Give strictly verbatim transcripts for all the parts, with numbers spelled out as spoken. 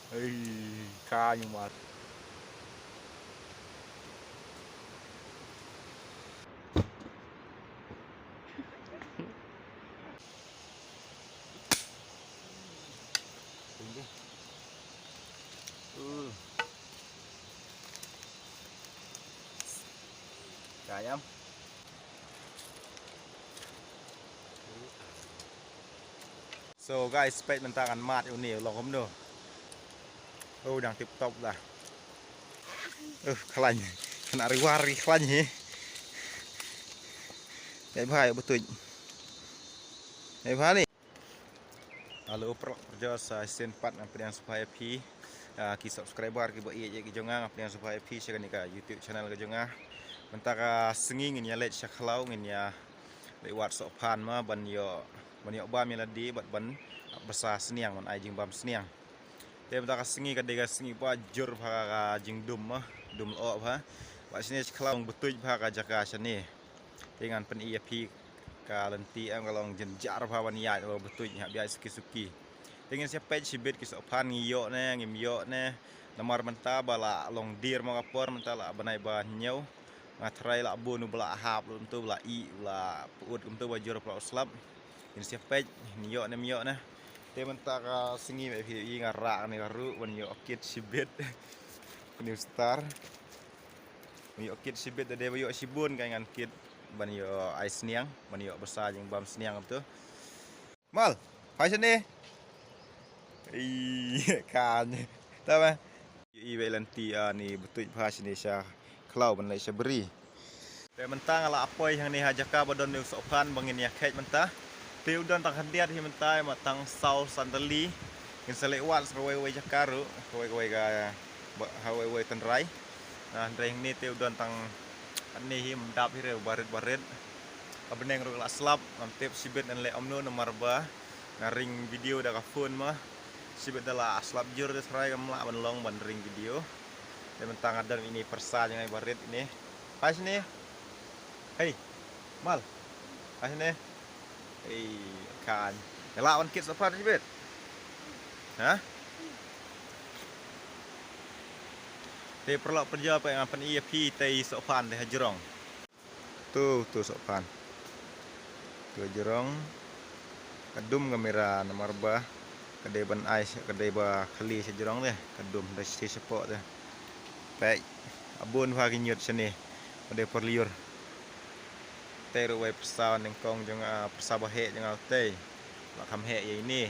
Ei, ka nyumar. Uh. Ka nyam. So guys, peit mynta ngan mad ïa une u long kumno. Oh, dang tip top lah. Uh, khlaiñ. Kane ri war ri khlaiñ hi. Ïa bha ïa btuid. Ïa bha ni. Hello, paralok parajor, sa shisien pat nga pdiang sngewbha ïa phi, ah, ki subscriber kiba ïeit ïa ki jong nga, nga pdiang sngewbha ïa phi sha kane ka YouTube channel ka jong nga. Mynta ka sngi ngin ïa leit sha khlaw, ngin ïa leit wad sohphan ma ban ïoh, ban ïoh bam ïa lade bad ban bsa sniang, ban ai jingbam sniang. Te mynta ka sngi ka dei ka sngi ba jur bha ka jingdum ma, dum lyoh bha. Bad shane sha khlaw btuid bha ka jaka shane. Te ngan pyni ïa phi ka lynti em, ka long jynjar bha ban ïaid ba btuid, hap ïaid suki suki. Te ngin sa peit shibit ki sohphan ngi ïoh ne ngim ïoh ne. Namar mynta ba la long dier ma ka por, mynta la bnai ba hynñiew. Nga tharai la bun u ba la hap lut kumto, ba la ih, ba la pyut kumto ba jur ba la slap. Ngin sa peit ngi ïoh ne ngim ïoh ne. Te mynta ka sngi ba phi ïohi nga rah kane ka ruh ban ïoh kit shibit. New star. Ïoh kit shibit da dei ba ïoh shibun ka ngan kit ban ïoh ai sniang, ban ïoh bsa jingbam sniang kumto. Mal, phai shane. Ï, kan. Ta ba. Ï, wei lynti, ah, ni btuid phai shane sha khlaw ban leit sha bri. Te mynta nga la poi hangne ha jaka ba don u sohphan ba ngin ïa kheit mynta. Te u don tang khyndiat hi mynta, ma tang saw san tylli. Ngin sa leit wad sa kawei kawei jaka ruh, kawei kawei ka, ba, ha kawei kawei tynrai. Nah, hynrei hangne te u don tang, hangne hi ym dap hi re, barit barit. Ka bneng ruh ka la slap, ngam tip shibit ngan leh kumno namar ba nga ring video da ka phone ma. Shibit da la slap jur te tharai kam lah ban long ban ring video. Te mynta nga don ine pyrsa jong nga barit ine. Phai shane. Hei. Mal. Phai shane. Hei, kan. Ïa lah ban kit sohphan shibit. Ha? Te paralok parajor, peit ngan pyni ïa phi te i sohphan te ha jrong. Tu, tu sohphan. Tu jrong. Ka dum ka mira namar ba ka dei ban ai, ka dei ba khali sha jrong te. Ka dum da shi shapoh te. Peit. A bun bha ki ñiut shane. Ka dei por lyiur. Te ruh wei pyrsa nyngkong jong nga, pyrsa ba heh jong nga te. Ba kham heh ïa ine.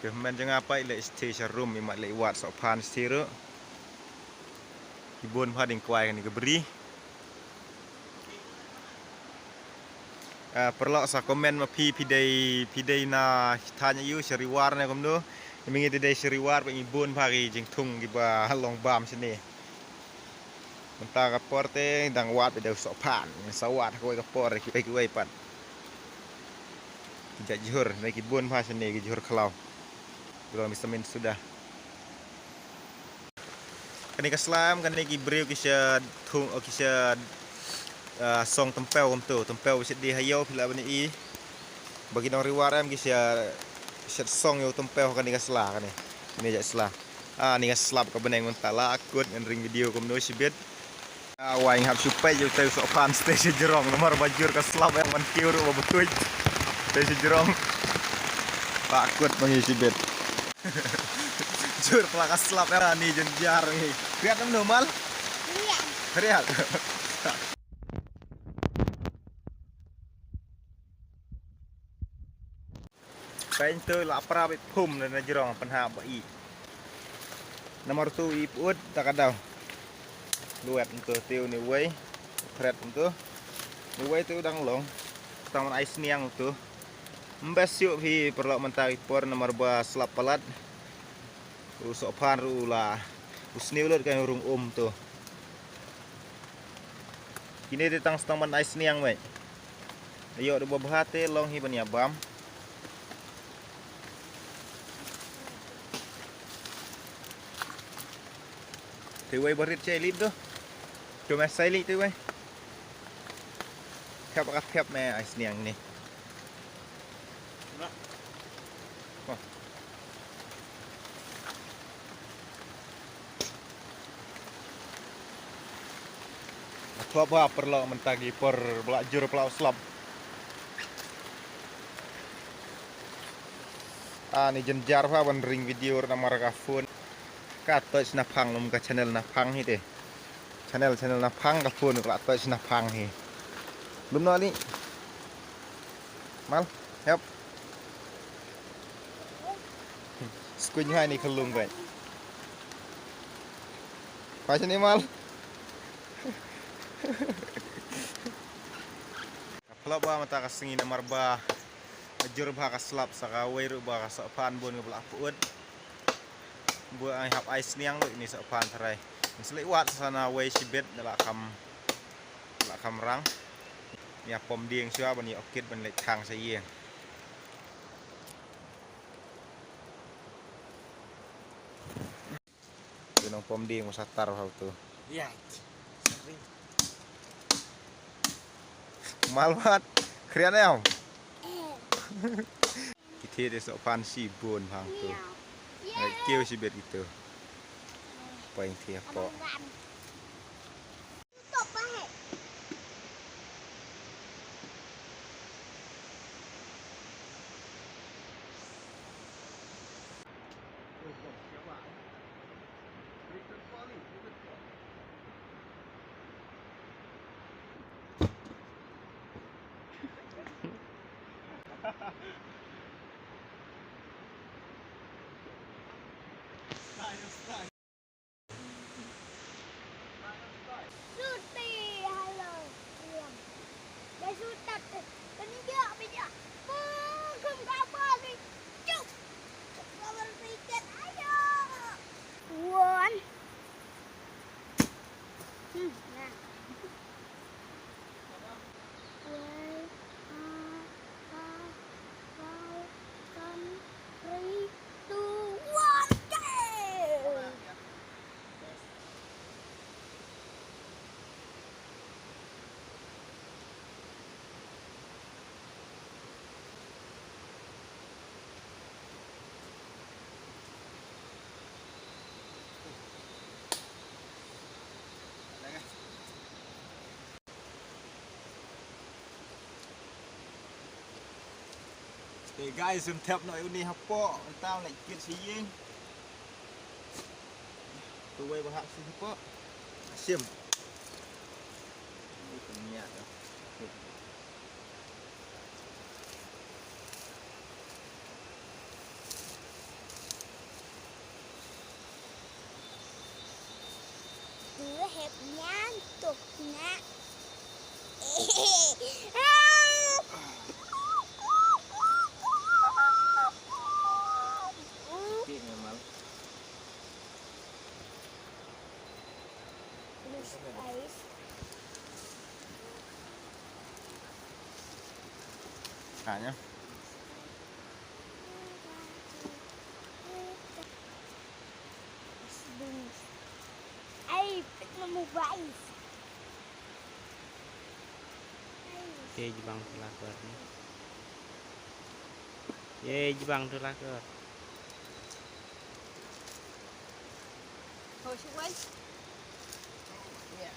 Te hynmen jong nga peit leit sha rum, i mat leit wad sohphan sha ruh. Ki bun bha ding kwai kane ka bri. Ah, paralok sa comment ma phi, phi dei, phi dei na thaiñ aiu, sha Ri War ne kumno. Ïa ma ngi te dei sha Ri War, ba ngi bun bha ki jingthung kiba long bam shane. Mynta ka por te dang wad ba dei sohphan, sa wad kawei ka por kiwei kiwei pat. Ki jait jhur ne ki bun bha shane ki jhur khlaw. Ki long vitamin suda. Kane ka sla em, kane ki briew ki sha thung, oh, ki sha, ah, song tympew kumto, tympew ba shet die ha ïew phi lah ban i. Ba ki nong Ri War em ki sha, shet song ïew tympew kane ka sla kane. Kane jait sla. Ah, ni nga slap ka bneng mynta la kut ngan ring video kumno shibit. Ah, wai hap shu peit ïa u tei u sohphan sha jrong namar ba jur ka slap em, man kiew ruh ba btuid. Tei sha jrong. La kut ma ngi shibit. Jur pla ka slap em ni jynjar ngi. Riat nam no mal? Riat. Riat. Peit to la pra beit phum na jrong pynhap ba i. Namar to i put ta ka daw. Luet to te u ni wei. Pret to. Ni wei to dang long. Tang man ai sniang to. Mbes yu phi paralok mynta ki por namar ba slap palat. U sohphan ruh u la. U sniew lut ka rung um to. Kine te tang stang ban ai sniang mei. Ïoh da ba bha te long hi ban ïa bam. Te wei barit chai lip tu. Tu me sai lip tu wei. Thep ka thep me ai sniang ni. Wah. Ba ba paralok mynta ki por ba la jur ba la slap. Ani jynjar ba ban ring video namar ka phone. Ka touch na phang lum ka channel na phang hi te. Channel channel na phang ka phone ka la touch na phang hi. Lum no ni. Mal, help. Skuin hai ni khlung bai. Phai sini mal. Ka phlop ba mynta ka sngi namar ba jur ba ka slap sa kawei ruh ba ka sohphan bun ka ba la put. Bun ai hap ai sniang ruh ni sohphan tharai. Ni sliwat sa na wei shibit da la kham, la kham rang. Ïa pom dieng shuwa ban ïa okit ban leit thang sha ïing. Tu nong pom dieng masa tar hau tu. Ïa. Mal mat. Krian em. Ki the de sohphan shibun hang tu. Ai kiew shibit itu. Paing the po. Suti, hello. Dah sutat. Kan dia bijak. Bukan kabar ni. Cuk. Kabar tiket, ayo. One. Hmm, nah. Wait, uh, uh, welcome, three, two, one, go! Hey guys, un thep noh uni hapoh, mynta un leit kit sha ïing. Tu wei ba hap sha hapoh. Shim. Ni pynïaid dah. Hep nyan tuk na. Sakit memang. Terus ais. Kayaknya. Ai, pit na mobile. Ye jibang tu lakar ni. Ye jibang tu lakar. Kau cuba. Ya.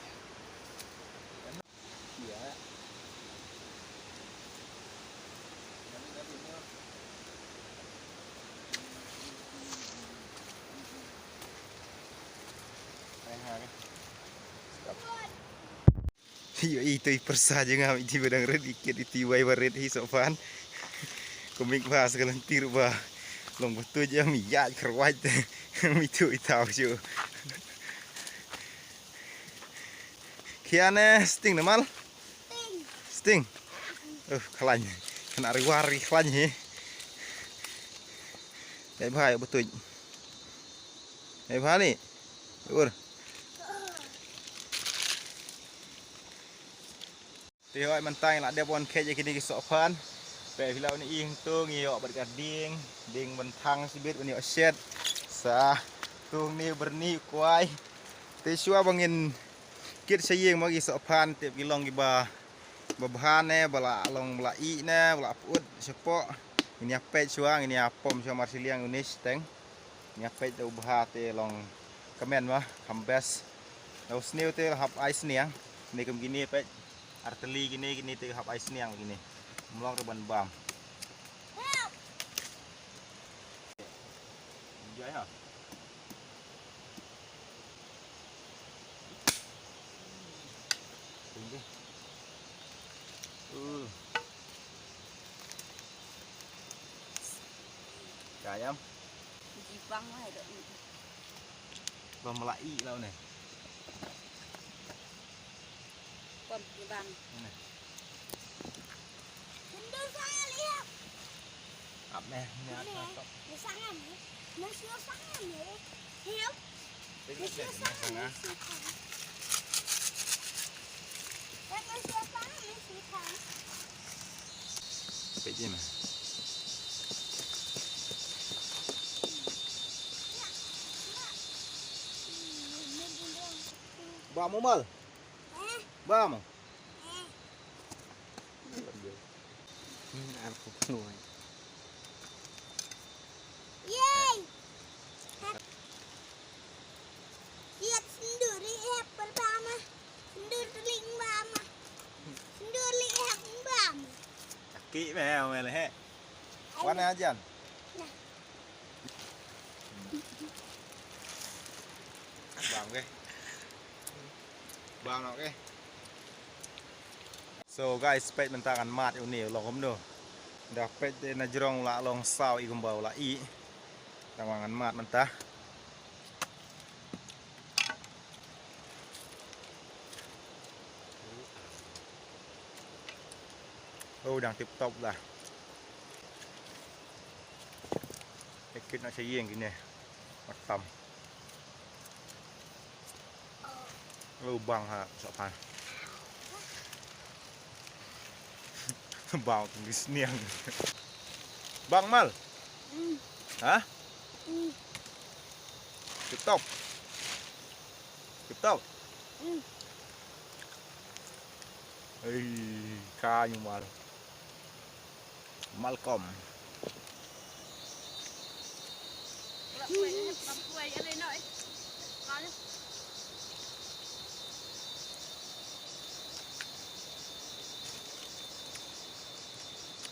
Ïohi ito i pyrsa jong nga, iti ba dang rit i kit, iti wai ba rit hi sohphan. Kumik ba sa ka lynti ruh ba long ba tuid ïa mi ïaid kyrwat. Mi tu i thaw shu. Khian eh, sting na mal? Sting. Sting. Uh, khlaiñ. Kane ri war ri khlaiñ hi. Dei bha ïa ba tuid. Dei bha ni. Ur. Te hoi mynta ngi la dep wan kheit ïa kine ki sohphan. Peit phi la wan ïing tu ngi ïoh bad ka dieng, dieng ban thang shibit ban ïoh shet. Sa tu ngi byrni kwai. Te shuwa ba ngin kit sha ïing ma ki sohphan tip ki long kiba ba bha ne ba la long ba la ih ne ba la put shapoh. Ngin ïa peit shuwa, ngin ïa pom shuwa mar shiliang une shiteng. Ngin ïa peit da u bha te long kmen ma kham best. Da u sniew te la hap ai sniang. Kine kum kine peit. Arteli kine, kine te hap ai sniang kine. Mlong ruban bam. Enjoy ha. Tinggi. Uh. Kayam. Jipang lah itu. Bang melai lah ni. Pom ni bang. Ni. Kendur sangat lihat. Ap meh ni. Ni. Ni sangat ni. Ni sangat ni. Hiu. Pejin. Bam mo mal. Bam mo. Yay. Lihat sendiri ya pertama. Sendiri teling bama. Sendiri lihat bama. Aki meh meh he. Wan ajan. Nah. Bam ke. Bam ke. So guys, peit mynta ngan mad ïa une u long kumno. Da peit te na jrong u la long saw i kumba u la i. Tang ba ngan mad mynta. Oh, dang tip top dah. Ekit na sa ïeng kine. Matam. Lubang ha, sok pan. Bang, tunggu seniang. Bang Mal. Hmm. Hah? Hmm. Stop. Stop. Hmm. Hei, kanyu Mal. Malcolm.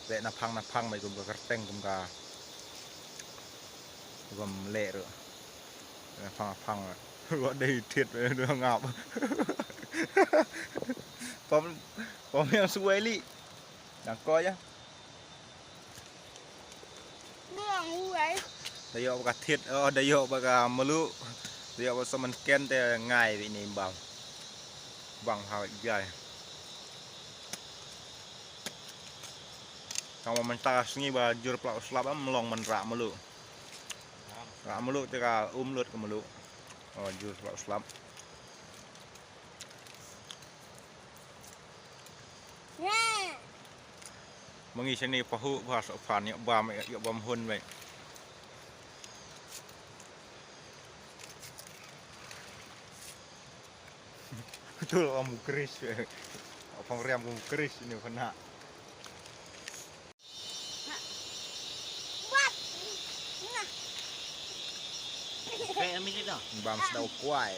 Leh na phang na phang mai kum ka kyrteng kum ka. Kum leh ruh. Na phang na phang. Ruh dei thied ruh ngap. Pom pom yang suwai li. Nang ko ya. Nang uwai. Da ïoh ba ka thied, oh, da ïoh ba ka mluh. Da ïoh ba saman ken te ngai wi ni bang. Bang ha jai. Tang ba mynta ka sngi ba jur pla u slap am long man rah mluh. Rah mluh te ka um lut ka mluh. Oh, jur pla u slap. Mangi sini pahu ba sok phan ïa bam ïa bam hun mai. Betul om kris. Phong riam kum kris ini kena. Bam sdau kwai.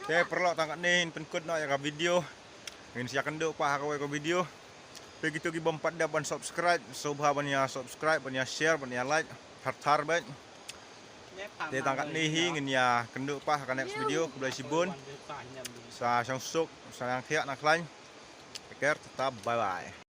Te paralok tang katne in pynkut noh ïa ka video. Ngin sa ïakynduh pat ha kawei ka video. Te kito ki bym pat dep ban subscribe, sngewbha ban ïa subscribe, ban ïa share, ban ïa like. Thar thar bad. Te tang katne hi ngin ïakynduh pat ha ka next video. Khublei shibun. Sa shong suk, sa nang khiah na khlaiñ. Take care, tata, bye bye.